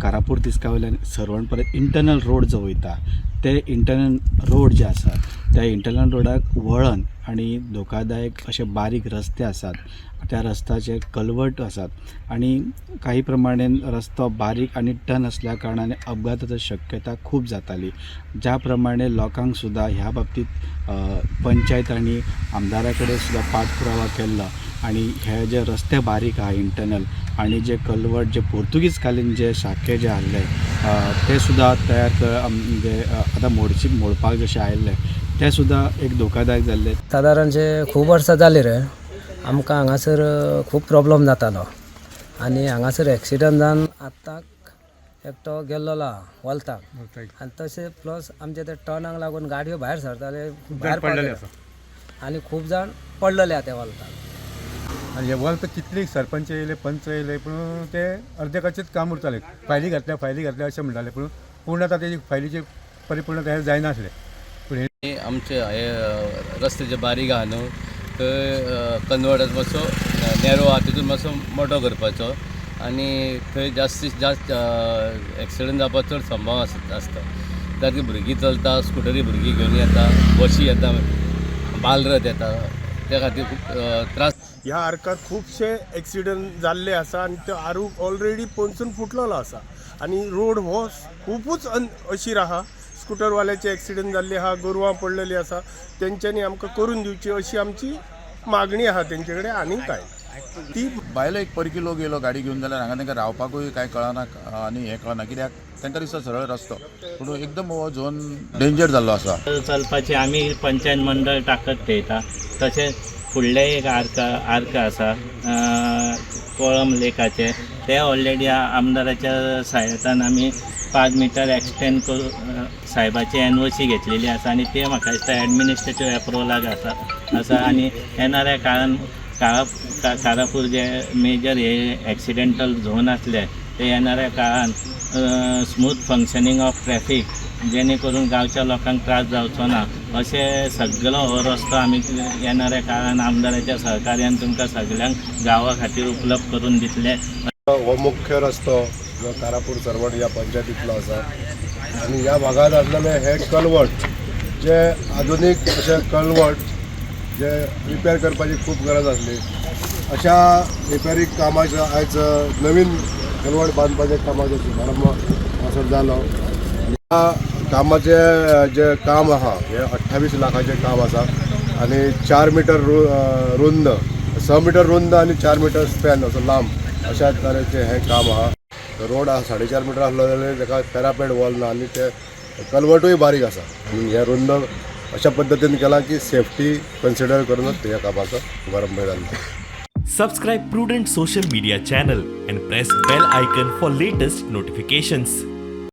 कारापूर तिस्का वयल्यान सर्वण परत internal road जो वयता, ते इंटरनल रोड जे आसा, त्या इंटरनल रोडाक वळण आनी धोकादायक अशे बारीक रस्ते आसात. त्या रस्त्याचे कलवट आसात आनी काही प्रमाणेन रस्तो बारीक आनी टर्न आसल्या कारणान अपघाताची शक्यता खूब जाताली. ज्या प्रमाणे लोकांक सुद्दां ह्या बाबतींत पंचायत आनी आमदारा कडेन सुद्दां पाठपुरावा केल्लो आनी हे जे रस्ते बारीक आहा इंटरनल आनी जे कलवट जे पोर्तुगीज कालीन जे साके जे आहले, ते सुद्दां तयार म्हणजे आतां मोडची मोडपाक जशे आयिल्ले, ते सुद्दां एक धोकादायक जाल्ले. सादारणशे खूब वर्सां जालीं रे, आमकां हांगासर खूब प्रोब्लम जातालो आनी हांगासर एक्सिडंट जावन आतांक एकटो गेल्लोलो आहा वोल्ताक. आनी तशें प्लस आमचे ते टर्नाक लागून गाडयो भायर सरताले, भायर पडलेले आनी खूब जाण पडलेले आहा ते वोल्ताक. आनी हे वल्त कितले सरपंच येयले, पंच येयले, पूण ते अर्दे कचेच काम उरताले. फायली घातल्या, फायली घातल्या अशें म्हणटाले, पूण पूर्ण आतां तेजी फायलीची परिपूर्ण तयार जायनासलें, पूण हे आमचे हे रस्ते जे बारीक आहा न्हू, थंय कन्वर्ट मातसो नॅरो आहा, तितून मातसो मोटो करपाचो आनी थंय जास्तीत जास्त एक्सिडंट जावपाचो चड संभाव आसता. सारकी भुरगीं चलता, स्कुटरी भुरगीं घेवन येता, बशी येता, बालरथ येता, त्या खातीर खूब त्रास. ह्या आर्कार खुबशे एक्सिडंट जाल्ले आसा आनी तो आरूग ऑलरेडी पोनसून फुटलेलो आसा आनी रोड हो खुबूच अशीर आहा. स्कुटरवाल्याचे एक्सिडंट जाल्ले आहा, गोरवां पडलेली आसा. तेंच्यांनी आमकां करून दिवची अशी आमची मागणी आहा तेंचे कडेन. आनी काय ती भायलो एक परकी लोक येयलो गाडी घेवन जाल्यार हांगा तांकां रावपाकूय कांय कळना आनी हें कळना, कित्याक तांकां दिसता सरळ रस्तो, पूण एकदम हो झोन डेंजर जाल्लो आसा. चलपाची आमी पंचायत मंडळ ताकद थेयता. तशेंच फुडलें एक आर्क आर्क आसा कोळम लेकाचें, तें ऑलरेडी आमदाराच्या सहायतान आमी 5 मिटर एक्सटेंड करून सायबाची एनओसी घेतलेली आसा आनी तें म्हाका दिसता एडमिनिस्ट्रेटीव एप्रुवलाक आसा. आनी येणाऱ्या काळान कारापूर जे मेजर हे एक्सिडेंटल झोन आसले, ते येणाऱ्या काळान स्मूथ फंक्शनींग ऑफ ट्रॅफीक, जेणे करून गांवच्या लोकांक त्रास जावचो ना, अशें सगळो हो रस्तो आमी येणाऱ्या काळान आमदाराच्या सहकार्यान तुमकां सगळ्यांक गांवा खातीर उपलब्ध करून दितले. हो मुख्य रस्तो जो कारापूर सर्वण ह्या पंचायतींतलो आसा आनी ह्या भागांत आसलेले हे कलवट जे आधुनीक अशे कलवट जे रिपेर करपाची खूब गरज आसली, अशा रिपेरींग कामाचो आयज नवीन कलवट बांदपाच्या कामाचो शुभारंभ हांगासर जालो. ह्या कामाचें जें काम आहा, हें 28 लाखाचें काम आसा आनी 4 मिटर रुंद, 6 मिटर रुंद आनी 4 मिटर स्पॅन असो लांब अशा तरेचें हें काम आहा. रोड आहा 4.5 मिटर आसलो जाल्यार ताका पॅरापेट वॉल ना आनी ते कलवटूय बारीक आसा आनी हें रुंद अशा पद्दतीन केलां की सेफ्टी कन्सिडर करूनच ह्या कामाचो शुभारंभ जाल्लो. Subscribe Prudent Social Media channel and press bell icon for latest notifications.